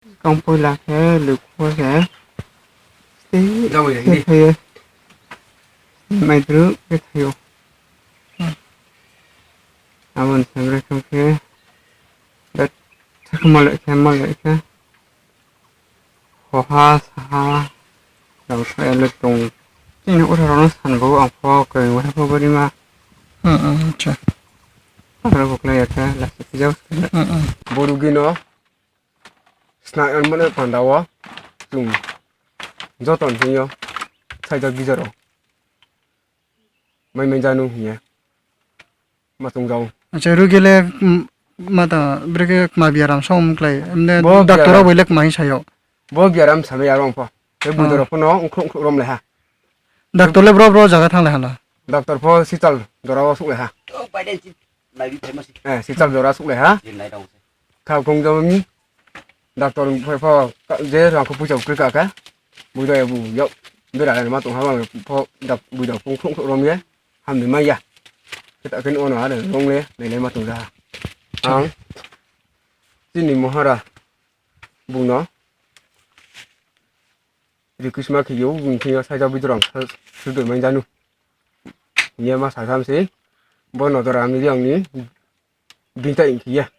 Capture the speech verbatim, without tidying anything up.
Kang poila khe lukho khe tei Jaboi khe lagi. Thaio. Maidru khe thaio. Aboni samre khe bet thakma le khe ma le khe. Hoha saha rang sa ele tong. Tini ura rano san bo ang pho koi wahai pho bari ma. Hmm, hmm, acha. Ura bo klai ya khe last video. Hmm, hmm. Borugino Sna-, mane panda o chwng joto ni thwngyo saijak bijaro mai mai janu hinya ma chwng jao. Acha, rugile, mm, mata breke kma biaram som klai, emne bo doctor biaram. Rok bai le kma hi sayo. Bo biaram sabai aro ongpho. Te Oh. Bujaro phono ungkhro ungkhro rom leha. Doctor le bro bro jaga thang leha la. Doctor pho sital dora o suk leha. Oh, bai dai. Eh, sichal jora suk le ha. Kha kong jom ni. Doctor phai pho ka-, je rang ko puja kri ka ka. Buja ya bu yo. Bera le ma tong ha bang pho dak buja phung phung rom ye. Ham ni ma ya. Kita ken ono ha le rong le, le le ma tong ha. Ang. Chini mohara. Bung no. Request ma khiyo, bung thing yo sai jao bidrong. Sudoi man janu. Ye ma sa sam si. Bo no dora mi yang ni. Binta in khiya.